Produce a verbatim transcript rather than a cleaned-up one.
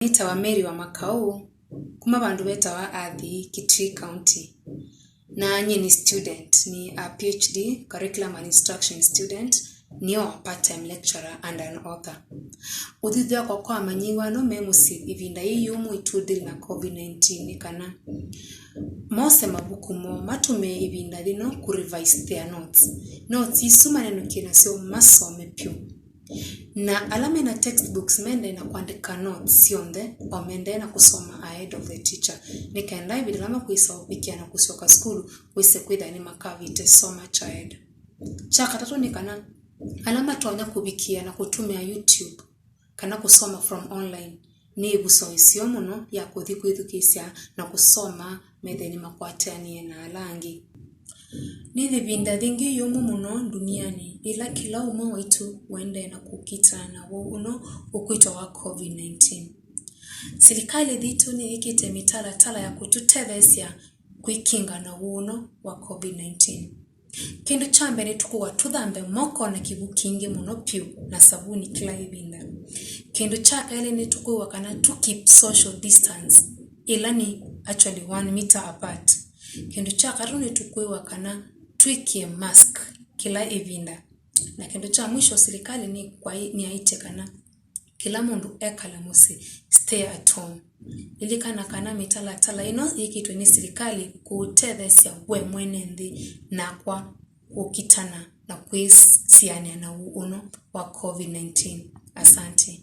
Nĩtawa Mary wa Makau, kuma vandũ vetawa Athi, Kitui County. Na nyie nĩ student, nĩ a PhD, Curriculum and Instruction student, nĩyo a part-time lecturer and an author. Ũthuthyo wakwa kwa amanyĩw'a no me mũsyĩ ĩvinda yĩĩ yũmũ ĩtũthĩlĩ na COVID nineteen nĩ kana mose mavuku moo, matũmĩe ĩvinda yĩno kũ revise their notes. Notes isu manenũkie nasyo masome vyũ. Na ala mena textbooks mendee na kũandĩka notes syonthe, o mendee na kũsoma ahead of the teacher, nĩ kenda ĩvinda yĩla makwĩsa ũvikĩa na kũsyoka sukulu, wĩse kwĩthĩa nĩmakavĩte so much ahead. Kya katatũ nĩ kana ala matonya kũvikĩa na kũtũmĩa YouTube kana kũsoma from online, nĩ ĩvuso ĩseo mũno ya kũthi kwĩthukĩĩsya na kũsoma methĩe nĩmakwatĩanĩe na ala angĩ. Nĩ ĩvinda yĩngĩ yũmũ mũno ndunianĩ, ĩla kĩla ũmwe waitũ ũendee na kũkitana na ũwau ũno ũkwĩtwa wa COVID nineteen. Silikalĩ yitũ nĩyĩkĩte mĩtalatala ya kũtũtetheesya kwĩkĩnga na ũwau ũno wa COVID nineteen. Kĩndũ kya mbee nĩtũkwĩwa tũthambe moko na kĩw'ũ kingĩ mũno vyũ na savuni kĩla ĩvinda. Kĩndũ kya kelĩ nĩtũkwĩwa kana tũ keep social distance, ĩla nĩ actually one meter apart. Kĩndũ kya katatũ nĩtũkwĩwa kana twĩkĩe mask kĩla ĩvinda. Na kĩndũ kya mwisho, silikalĩ nĩkwai-, nĩyaĩtye kana kĩla mũndũ ekale mũsyĩ, stay at home. Lilikana kana mĩtalatala ĩno yĩkĩtwe nĩ silikalĩ kũũtetheesya we mwene nthĩ nakwa kũkitana na kwĩsianĩa na ũwau ũno wa COVID nineteen. Asante.